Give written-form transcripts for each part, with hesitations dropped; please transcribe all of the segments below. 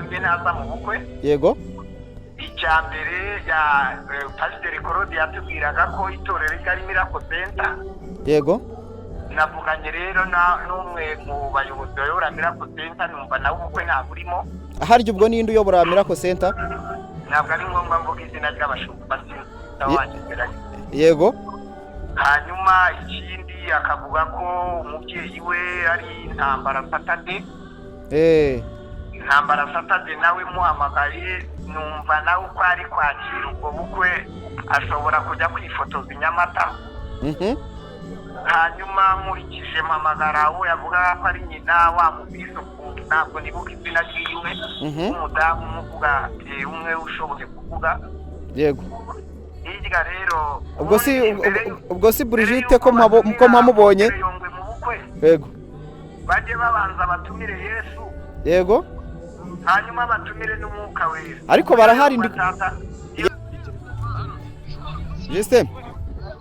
Njye naza mu bukwe. Yego. Icya mbere ya Pasiteri Claude yatubwiraga ko itorero ryari Miracle Center. Yego. Navuganye rero n'umwe mu bayobozi bayobora Miracle Center, numva nawe ubukwe ntabwo urimo. Harya ubwo ninde uyobora Miracle Center? Ntabwo ari ngombwa mvuga izina ry'abashumba, sinzi wanjye. Yego. Hanyuma ikindi, akavuga ko umubyeyi we ari Intambara Satade. Intambara Satade nawe muhamagaye, numva nawe uko ari kwakira ubwo bukwe, ashobora kujya kwifotoza i Nyamata. Hanyuma nkurikije mpamagara uwo yavugaga ko ari nyina wa mubisuku, ntabwo nibuka izina ryiwe, w'umudamu umuvuga, umwe ushoboye kuvuga. Yego. Hirya rero Ubwo si ubundi ubwo si mbere Brigitte y'uko ko batumira mpamubonye? Yongwe mu bukwe, Yego. bajye babanza batumire Yesu, Yego. hanyuma batumire n'Umwuka Wera. Ariko barahari Justin.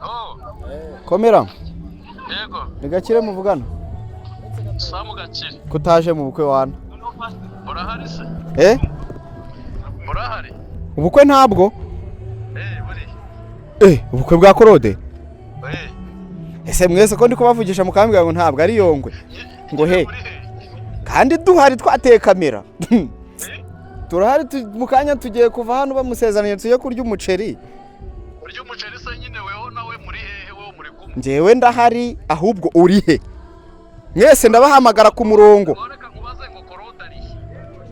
Oh, Komera. Yego. Ni Gakire muvugana. Samu Gakire. Kutaje mu bukwe wana? Urahari se? Eh? Urahari? Ubukwe ntabwo. Eh, buri. Ubukwe bwa Claude? Eh. Ese mwese ko ndi kubavugisha mukambwira ngo ntabwo ari Yongwe? Ngo he? Uri he? Kandi duhari, twateye kamera. Turahari, mu kanya tugiye kuva hano bamusezeranye, tugiye kurya umuceri. Urya umuceri se nyine, weho nawe muri hehe, wowe muri kumwe? Njyewe ndahari, ahubwo uri he? Mwese ndabahamagara ku murongo. Reka nkubaze ngo Claude ari he?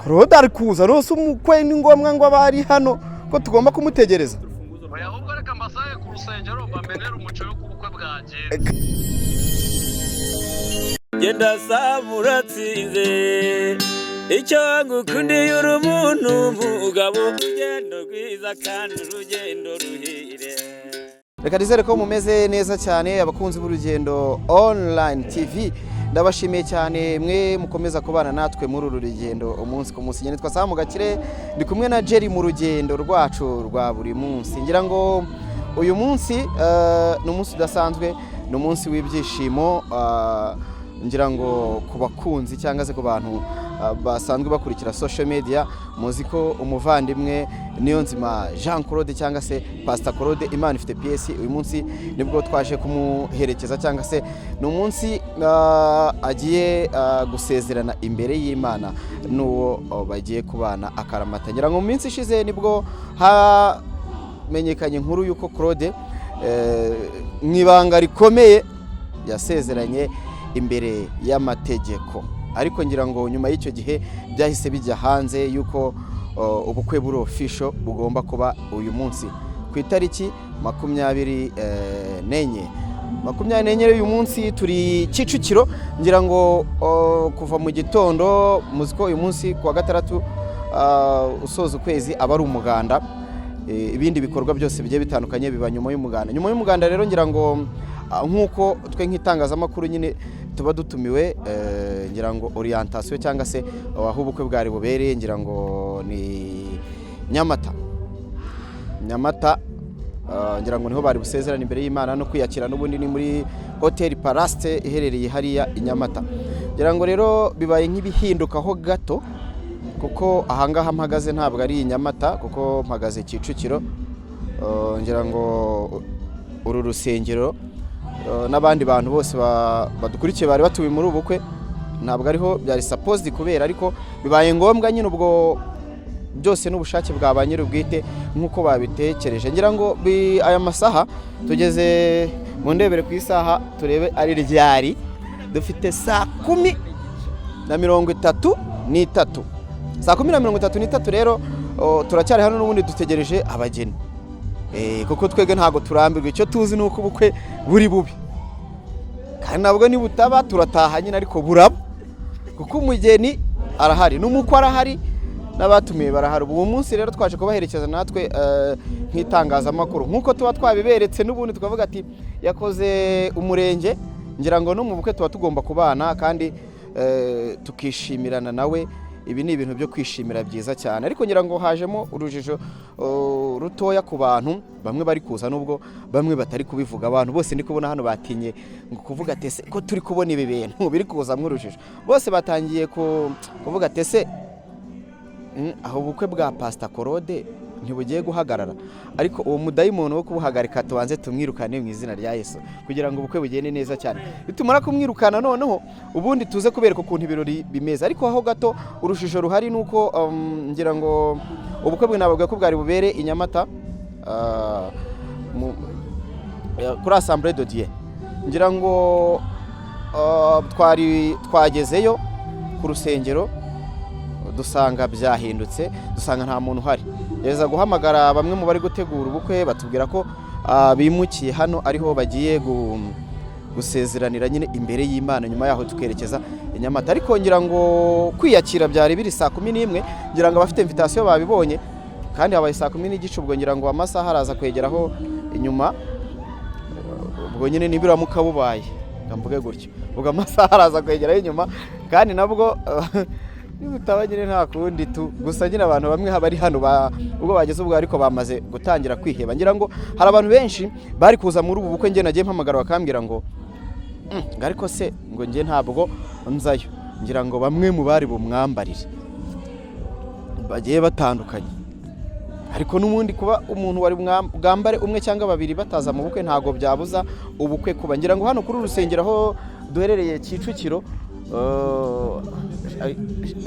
Claude ari kuza rwose. Umukwe ni ngombwa ngo abe ari hano, ko tugomba kumutegereza. Oya, ahubwo reka mbasaye ku rusengero mbamenere umuceri wo ku bukwe bwanjye. Genda saba uratsinze. Icyo ngukundiye, uri umuntu mugabo, urugendo rwiza kandi urugendo ruhire. Reka nizere ko mumeze neza cyane, abakunzi b'Urugendo Online TV. Ndabashimiye cyane mwe mukomeza kubana natwe muri uru rugendo umunsi ku munsi. Nitwa Samu Gakire, ndi kumwe na Jerry mu rugendo rwacu rwa buri munsi. Ngira ngo uyu munsi ni umunsi udasanzwe, ni umunsi w'ibyishimo, ngira ngo ku bakunzi cyangwa se ku bantu basanzwe bakurikira social media, muzi ko umuvandimwe Niyonzima Jean Claude cyangwa se Pastor Claude Imana ifite PS, uyu munsi nibwo twaje kumuherekeza, cyangwa se ni umunsi agiye gusezerana imbere y'Imana n'uwo bagiye kubana akaramata. Ngira ngo mu minsi ishize nibwo hamenyekanye inkuru y'uko Claude mu ibanga rikomeye yasezeranye imbere y'amategeko, ariko ngira ngo nyuma y'icyo gihe byahise bijya hanze y'uko ubukwe buri official bugomba kuba uyu munsi ku itariki 24. 24 uyu munsi turi Kicukiro. Ngira ngo kuva mu gitondo, muzi ko uyu munsi ku wa gatandatu usoza ukwezi aba ari umuganda. Ibindi bikorwa byose bigiye bitandukanye biba nyuma y'umuganda. Nyuma y'umuganda rero, ngira ngo nk'uko twe nk'itangazamakuru nyine tuba dutumiwe, ngira ngo orientation cyangwa se aho ubukwe bwari bubereye, ngira ngo ni Nyamata. Nyamata, ngira ngo niho bari busezerane imbere y'Imana no kwiyakira n'ubundi ni muri Hoteli Palace iherereye hariya i Nyamata. Ngira ngo rero bibaye nk'ibihindukaho gato, kuko ahangaha mpagaze ntabwo ari i Nyamata, kuko mpagaze Kicukiro. Ngira ngo uru rusengero n'abandi bantu bose badukurikiye bari batuye muri ubu bukwe, ntabwo ariho byari supposed kubera, ariko bibaye ngombwa nyine. Ubwo byose n'ubushake bwa ba nyir'ubwite nk'uko babitekereje. Ngira ngo aya masaha tugeze mu ndebere ku isaha turebe ari ryari. Dufite saa 10:33. Saa 10:33 rero, turacyari hano n'ubundi dutegereje abageni, kuko twebwe ntabwo turambirwa. Icyo tuzi ni uko ubukwe buri bubi, kandi nabwo nibutaba turataha nyine, ariko buraba kuko umugeni arahari n'umukwe arahari n'abatumiwe barahari. Ubu munsi rero twaje kubaherekeza natwe nk'itangazamakuru, nk'uko tuba twabiberetse n'ubundi tukavuga ati yakoze umurenge. Ngira ngo no mu bukwe tuba tugomba kubana kandi tukishimirana nawe. Ibi ni ibintu byo kwishimira byiza cyane, ariko ngira ngo hajemo urujijo rutoya ku bantu bamwe bari kuza, nubwo bamwe batari kubivuga. Abantu bose ndi kubona hano batinye ngo kuvuga ati ese ko turi kubona ibi bintu biri kuzamo urujijo? Bose batangiye kuvuga ati ese Aho ubukwe bwa Pastor Claude ntibugiye guhagarara, ariko uwo mudayimoni wo kubuhagarika tubanze tumwirukane mu izina rya Yesu kugira ngo ubukwe bugende neza cyane. Nitumara kumwirukana, noneho ubundi tuze kubereka ukuntu ibirori bimeze. Ariko aho gato urujijo ruhari ni uko ngira ngo ubukwe bwe nababwiye ko bwari bubere i Nyamata, kuri Assemblée de Dieu. Ngira ngo twari twagezeyo ku rusengero, dusanga byahindutse, dusanga nta muntu uhari. Gereza guhamagara bamwe mu bari gutegura ubukwe, batubwira ko bimukiye hano, ariho bagiye gusezeranira nyine imbere y'Imana, nyuma yaho tukerekeza i Nyamata. Ariko ngira ngo kwiyakira byari biri saa 11. Ngira ngo abafite invitation babibonye, kandi habaye saa 10:15. Ubwo ngira ngo amasaha araza kwegeraho inyuma. Ubwo nyine niburamuka bubaye, nga mvuge gutyo, ubwo amasaha araza kwegeraho inyuma, kandi nabwo nibutaba nyine nta kundi tu. Gusa nyine abantu bamwe bari hano ubwo bageze ubwo, ariko bamaze gutangira kwiheba. Ngira ngo hari abantu benshi bari kuza muri ubu bukwe. Njye nagiye mpamagara bakambwira ngo ngo ariko se ngo njye ntabwo nzayo." Ngira ngo bamwe mu bari bumwambarire bagiye batandukanye, ariko n'ubundi kuba umuntu wari bwambare umwe cyangwa babiri bataza mu bukwe ntabwo byabuza ubukwe kuba. Ngira ngo hano kuri uru rusengero aho duherereye Kicukiro,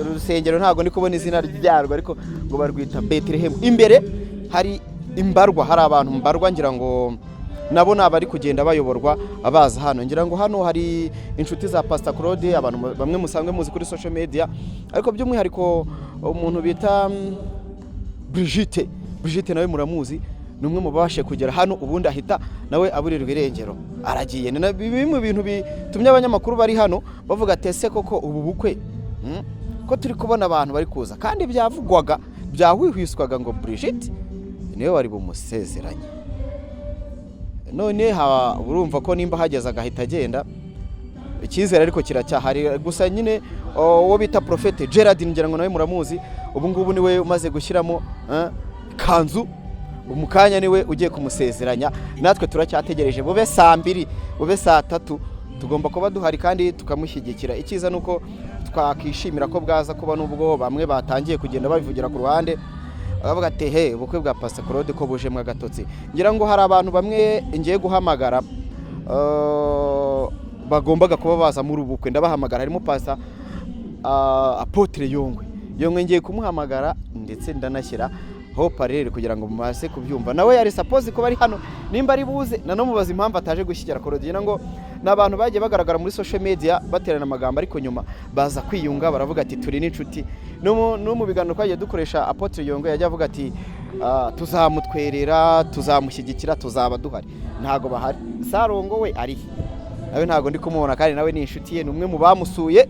urusengero ntabwo ndi kubona izina ryarwo, ariko ngo barwita Bethlehem. Imbere hari imbarwa, hari abantu mbarwa. Ngira ngo nabo ni abari kugenda bayoborwa baza hano. Ngira ngo hano hari inshuti za Pastor Claude, abantu bamwe musanzwe muzi kuri social media, ariko by'umwihariko umuntu bita Brigitte. Brigitte nawe muramuzi, ni umwe mu babashe kugera hano, ubundi ahita nawe aburirwa irengero, aragiye. Ni na bimwe mu bintu bitumye abanyamakuru bari hano bavuga ati: "Ese koko ubu bukwe, ko turi kubona abantu bari kuza, kandi byavugwaga, byahwihwiswaga ngo Brigitte niwe wari bumusezeranye?" None urumva ko nimba hageze agahita agenda, icyizere ariko kiracyahari. Gusa nyine uwo bita Prophète Gerard, ngira ngo nawe muramuzi, ubu ngubu niwe umaze gushyiramo kanzu mu kanya, niwe ugiye kumusezeranya. Natwe turacyategereje, bube saa 2, bube saa 3, tugomba kuba duhari kandi tukamushyigikira. Icyiza ni uko twakishimira ko bwaza kuba, nubwo bamwe batangiye kugenda babivugira ku ruhande, baravuga ati: "He, ubukwe bwa Pastor Claude ko bujemo agatotsi?" Ngira ngo hari abantu bamwe ngiye guhamagara bagombaga kuba baza muri ubu bukwe. Ndabahamagara, harimo Pastor Apotre Yongwe. Yongwe ngiye kumuhamagara, ndetse ndanashyira haut-parleur kugira ngo mubashe kubyumva. Nawe yari supposé kuba ari hano, nimba ari buze nanamubaza impamvu ataje gushyigikira Claude. Ngo ni abantu bagiye bagaragara muri social media baterana amagambo, ariko nyuma baza kwiyunga, baravuga ati: "Turi n'inshuti." No mu biganiro twagiye dukoresha, Apotre Yongwe yajya avuga ati: "Tuzamutwerera, tuzamushyigikira, tuzaba duhari." Ntago bahari. Sarongo we ari he? Nawe ntago ndi kumubona, kandi nawe ni inshuti ye, ni umwe mu bamusuye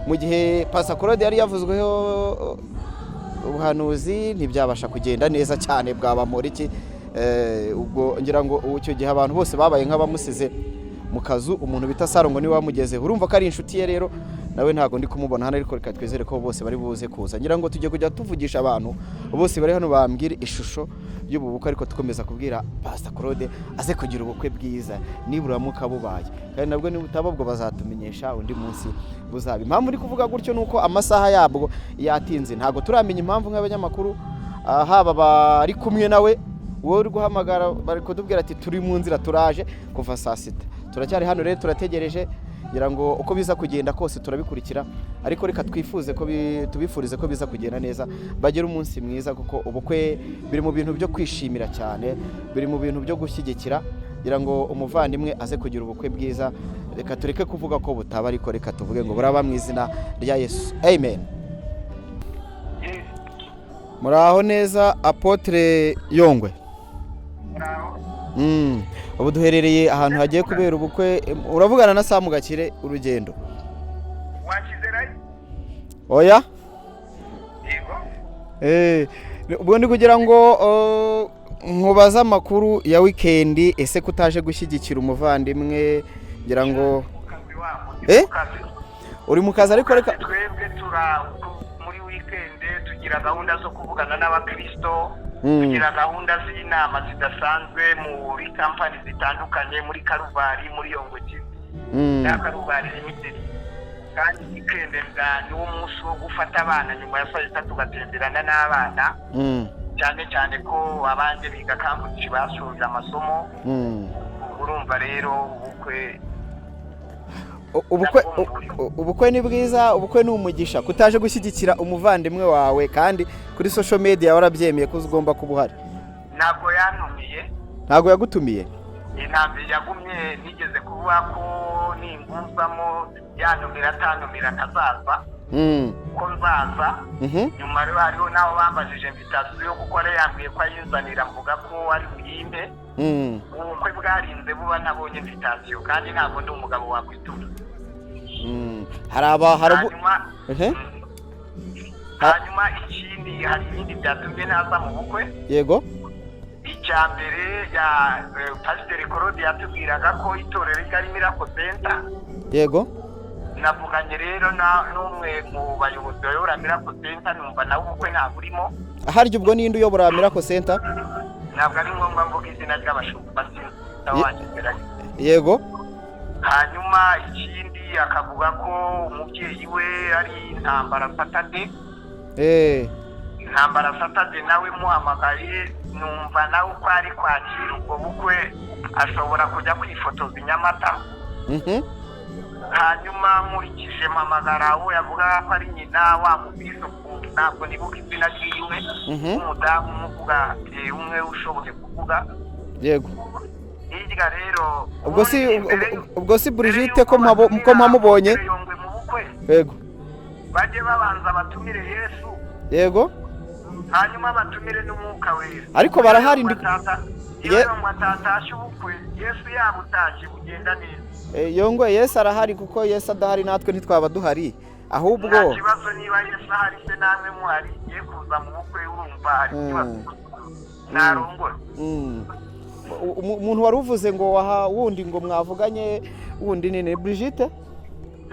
mu gihe Pastor Claude yari yavuzweho ubuhanuzi, ntibyabasha kugenda neza cyane bwaba iki. Ubwo ngira ngo icyo gihe abantu bose babaye nk'abamusize mu kazu. Umuntu bita Sarongo niwe wamugezeho, urumva ko ari inshuti ye. Rero nawe ntabwo ndi kumubona hano, ariko reka twizere ko bose bari buze kuza. Ngira ngo tujye kujya tuvugisha abantu bose bari hano bambwire ishusho y'ubu bukwe, ariko dukomeza kubwira Pastor Claude aze kugira ubukwe bwiza niburamuka bubaye, kandi nabwo nibutaba ubwo bazatumenyesha undi munsi buzaba. Impamvu uri kuvuga gutyo ni uko amasaha yabwo yatinze, ntabwo turamenya impamvu nk'abanyamakuru. Haba bari kumwe nawe, wowe uri guhamagara, bari kutubwira ati: "Turi mu nzira, turaje kuva saa 6, turacyari hano." Rero turategereje, ngira ngo uko biza kugenda kose turabikurikira, ariko reka twifuze ko tubifurize ko biza kugenda neza, bagire umunsi mwiza, kuko ubukwe biri mu bintu byo kwishimira cyane, biri mu bintu byo gushyigikira. Ngira ngo umuvandimwe aze kugira ubukwe bwiza. Reka tureke kuvuga ko butaba, ariko reka tuvuge ngo buraba mu izina rya Yesu, amen. Muraho neza, Apotre Yongwe? Ubu duherereye ahantu hagiye kubera ubukwe. Uravugana na Samu Gakire urugendo. Wakizerayo? Oya. Yego. Ubwo ndi kugira ngo nkubaze amakuru ya wikendi. Ese ko utaje gushyigikira umuvandimwe? Ngira ngo Mu kazi wabo. Eh? Mu kazi. Uri mu kazi, ariko reka Twebwe tura muri wikendi tugira gahunda zo kuvugana n'abakristo, tugira gahunda z'inama zidasanzwe muri kampani zitandukanye, muri Karuvari, muri Yongwe TV na Karuvari Limited. Kandi weekend niwo munsi wo gufata abana nyuma ya saa sita tugatemberana n'abana, cyane cyane ko abandi biga Cambridge basoje amasomo. Urumva rero ubukwe Ubukwe ubukwe ni bwiza, ubukwe ni umugisha. Kutaje gushyigikira umuvandimwe wawe kandi kuri social media warabyemeye ko ugomba kuba uhari? Ntabwo yantumiye. Ntabwo yagutumiye? Ntabwo yagumye, nigeze kuvuga ko nimbuzamo yantumira atantumira ntazaza, ko nzaza. Nyuma rero hariho n'abo bambajije invitation, kuko yari yambwiye ko ayinzanira, mvuga ko ari buyimpe. Ubukwe bwarinze buba ntabonye invitation, kandi ntabwo ndi umugabo wakwitura. Hari aba hari Hanyuma Ehe. Hanyuma ikindi, hari ibindi byatumye ntaza mu bukwe. Icya mbere ya Pasiteri Claude yatubwiraga ko itorero ryari Miracle Center. Navuganye rero n'umwe mu bayobozi bayobora Miracle Center, numva nawe ubukwe ntabwo urimo. Harya ubwo ninde uyobora Miracle Center? Ntabwo ari ngombwa mvuga izina ry'abashumba, sinzi wanjye. Hanyuma ikindi, akavuga ko umubyeyi we ari Intambara Satade. Intambara Satade nawe muhamagaye, numva nawe uko ari kwakira ubwo bukwe ashobora kujya kwifotoza i Nyamata. Hanyuma nkurikije mpamagara uwo yavugaga ko ari nyina wa mubisuku, ntabwo nibuka izina ryiwe, w'umudamu umuvuga, umwe ushoboye kuvuga. Hirya rero Ubwo si ubundi mbere ubwo si mbere Brigitte y'uko ko batumira mpamubonye? Yongwe mu bukwe, bajye babanza batumire Yesu, hanyuma batumire n'Umwuka Wera. Ariko barahari Iyo Yongwe atatashe ubukwe, Yesu yabutashye, bugenda neza. Yongwe Yesu arahari, kuko Yesu adahari natwe ntitwaba duhari ahubwo. Nta kibazo, niba Yesu ahari se namwe muhari, ye kuza mu bukwe, urumva hari ikibazo? Ntarongora. Umuntu wari uvuze ngo waha wundi ngo mwavuganye wundi ni Brigitte?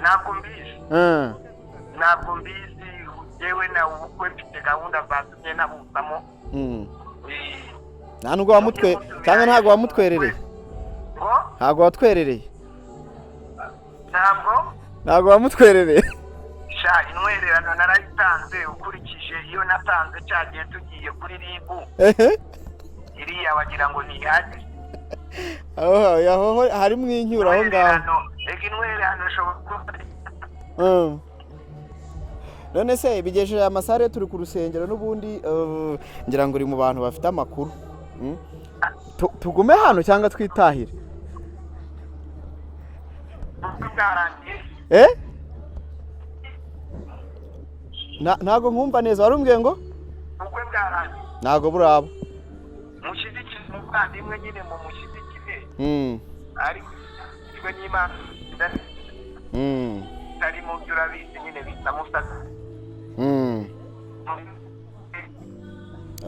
Ntabwo mbizi. Ntabwo mbizi. Yewe nawe ubukwe mfite gahunda zatumye nabuzamo. Nta nubwo wamutwe cyangwa ntabwo wamutwerereye? Ngo? Ntabwo watwerereye? Ntabwo. Ntabwo wamutwerereye? Sha, intwererano narayitanze. Ukurikije iyo natanze cyagiye tugiye kuri RIB, iriya wagira ngo ntihagije. Aho aho harimo inyura aho ngaho. Intwererano, reka, intwererano ushobora kuba None se bigejeje amasaha rero, turi ku rusengero n'ubundi, ngira ngo uri mu bantu bafite amakuru. Tugume hano cyangwa twitahire? Ubukwe bwarangiye. Eh, ntago nkumva neza, wari umbwiye ngo? Ubukwe bwarangiye. Ntago buraba. Mushyigikire umuvandimwe nyine, mu mushyigikire, ariko ishyigikirwe n'Imana itari mu byo urabizi nyine bita musaka.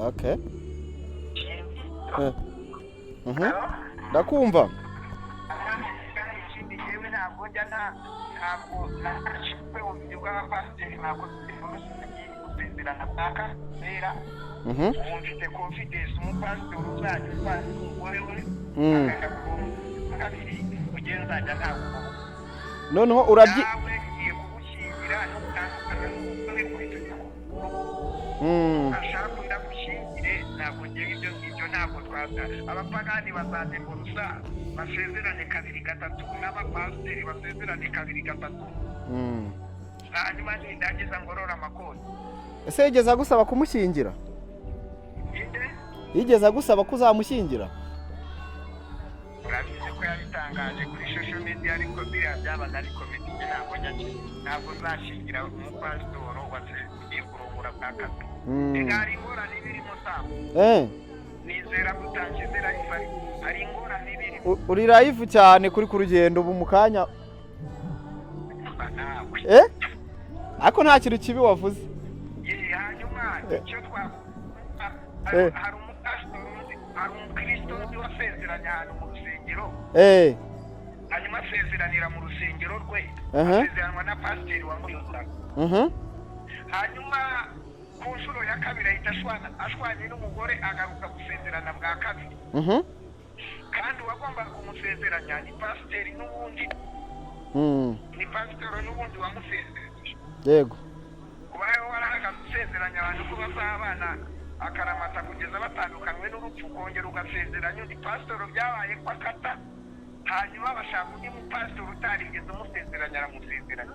Okay. Ndakumva. Ikindi, yewe ntabwo njya ntabwo nacitse ubumenyi bw'abapasiteri, ntabwo gusezerana bwa kabera. Ubu mfite confidence, umupasiteri uzajya utwara umugore we akajya ku kabiri, ugenda nzajya ntabwo. Noneho urabyi Nawe ngiye kugushyingira n'utandukana n'umugore uhita ashaka undi agushyingire. Ntabwo ngewe ibyo ngibyo ntabwo twaza. Abapagani bazadeborusa basezerane kabiri gatatu, n'abapasiteri basezerane kabiri gatatu, hanyuma nindangiza ngorora amakoti. Ese yigeze agusaba kumushyingira? Inde? Yigeze agusaba ko uzamushyingira? Urabizi ko yabitangaje kuri social media, ariko biriya byabaga ari comedy. Njye ntabwo njya, ntabwo nzashingira umupasitoro ugiye kurongora bwa kabiri. Reka, hari ingorane birimo sabo. Nizera ko utanshize live, hari ingorane birimo. Uri live cyane kuri ku rugendo ubu mu kanya. Nawe. Ariko nta kintu kibi wavuze. Ye, hanyuma icyo twavuga, hari umupasitori uzi, hari umukristo uzi wasezeranye ahantu mu rusengero, hanyuma asezeranira mu rusengero rwe, asezeranwa na pasiteri wamuyoboraga. Hanyuma ku nshuro ya kabiri ahita ashwana, ashwanye n'umugore, agaruka gusezerana bwa kabiri, kandi uwagombaga kumusezeranya ni pasiteri n'ubundi. Ni pasitoro n'ubundi wamusezeranyije. Kuba warahagaze usezeranya abantu ko bazabana akaramata kugeza batandukanywe n'urupfu, ukongera ugasezeranya undi pasitoro, byabaye ko akata, hanyuma bashaka undi mupasitori utarigeze umusezeranya, aramusezeranya.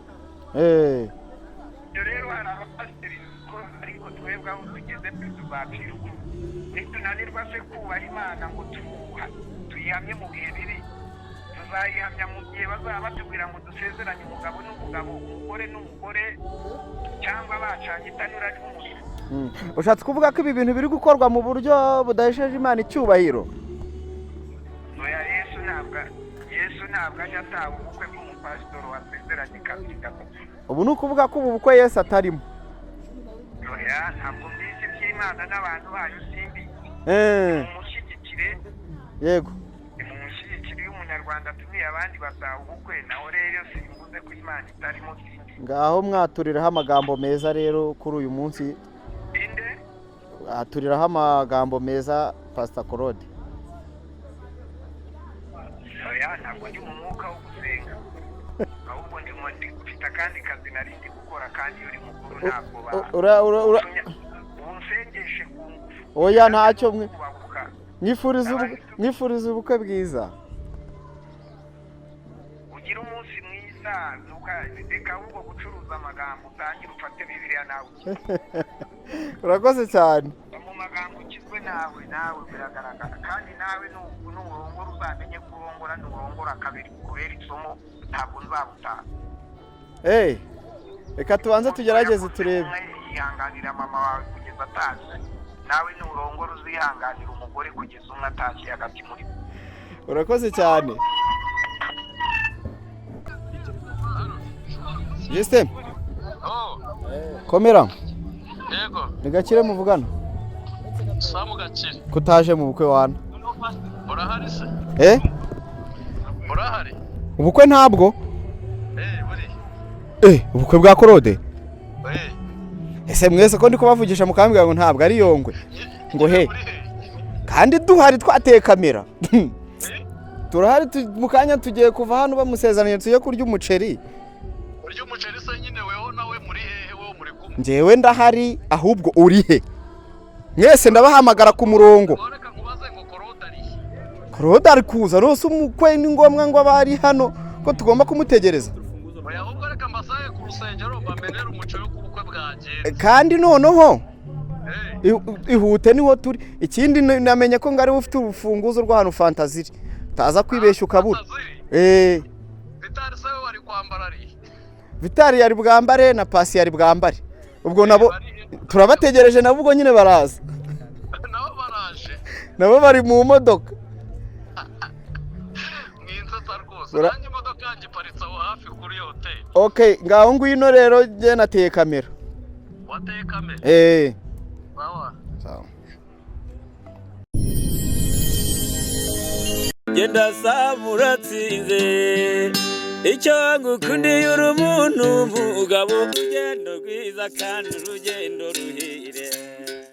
Ibyo rero hari abapasiteri ko, ariko twebwe aho tugeze pe tuzacira ukuri. Nitunanirwa se kubaha Imana ngo tuyihamye mu bihe bibi, tuzayihamya mu gihe bazaba batubwira ngo dusezeranye umugabo n'umugabo, umugore n'umugore, cyangwa bacanye itanura ry'umuriro? Ushatse kuvuga ko ibi bintu biri gukorwa mu buryo budahesheje Imana icyubahiro? Oya, Yesu ntabwo ajya ataha ubukwe bw'umupasitori wasezeranye kabiri, gatatu. Ubu ni ukuvuga ko ubu bukwe Yesu atarimo? Oya, ntabwo mbizi, iby'Imana n'abantu bayo simbizi. Mumushyigikire. Nimumushyigikire. Iyo umunyarwanda atumiye abandi bataha ubukwe, naho rero simbuze ko Imana itarimo, simbizi. Ngaho mwaturiraho amagambo meza rero kuri uyu munsi. Inde? Aturiraho amagambo meza, Pasita Claude. Oya, ntabwo ndi mu mwuka wo gusenga, ahubwo ndi mfite akandi kazi nari ndi gukora, kandi iyo uri mukuru ntabwo ba ubu nsengeshe ku ngufu. Oya, ntacyo mwe. Kubahuka. Mwifuriza ubukwe bwiza. Ugire umunsi mwiza. Reka ahubwo gucuruza amagambo, utangire ufate Bibiliya nawe. Urakoze cyane. Mu magambo ukizwe nawe biragaragara, kandi nawe nurongora uzamenye ko urongora, nurongora kabiri kubera isomo ntabwo nzabutaha. Hey, reka tubanze tugerageze turebe. Umwe yihanganira mama wawe kugeza atashye, nawe nurongora uzihanganira umugore kugeza umwe atashye hagati muri bo. Urakoze cyane, Justin. Oh. Komera. Yego. Ni Gakire muvugana. Samu Gakire. Kutaje mu bukwe wana? Urahari se? Eh? Urahari? Ubukwe ntabwo. Eh, buri. Eh, ubukwe bwa Claude. Eh. Ese mwese ko ndi kubavugisha mukambwira ngo ntabwo ari Yongwe, ngo he? Uri he? Kandi duhari, twateye kamera, turahari. Mu kanya tugiye kuva hano bamusezeranye, tujye kurya umuceri. Urya umuceri se nyine, weho nawe muri hehe, wowe muri kumwe? Njyewe ndahari, ahubwo uri he? Mwese ndabahamagara ku murongo. Ngo reka nkubaze ngo Claude ari he? Claude ari kuza rwose. Umukwe ni ngombwa ngo abe ari hano, ko tugomba kumutegereza. Oya, ahubwo reka mbasaye ku rusengero mbamenere umuceri ku bukwe bwagenze. Kandi noneho Eh. ihute, niho turi. Ikindi namenye ko ngari ufite urufunguzo rw'ahantu fanta ziri, utaza kwibeshya ukabura. Fanta ziri? Eh. Vitali se we wari kwambara ari he? Vitali yari bwambare na Pasi yari bwambare, ubwo nabo Bari he? turabategereje nabo, ubwo nyine baraza. Nabo baraje? Nabo bari mu modoka. Mwinsetsa rwose. Nanjye imodoka yanjye iparitse aho hafi kuri iyo hoteli. Okay, ngaho ngwino rero, njye nateye kamera. Wateye kamera? Eh. Sawa. Sawa. Genda saba uratsinze. Icyo ngukundiye uri umuntu mugabo, urugendo rwiza kandi urugendo ruhire.